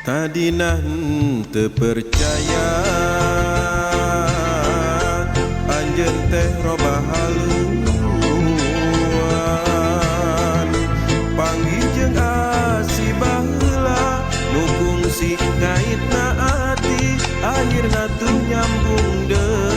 Tadina teu percaya anjeun teh robah haluan. Panggih jeung asih baheula nu kungsi ngaitna ati, akhirna tuh nyambung deui.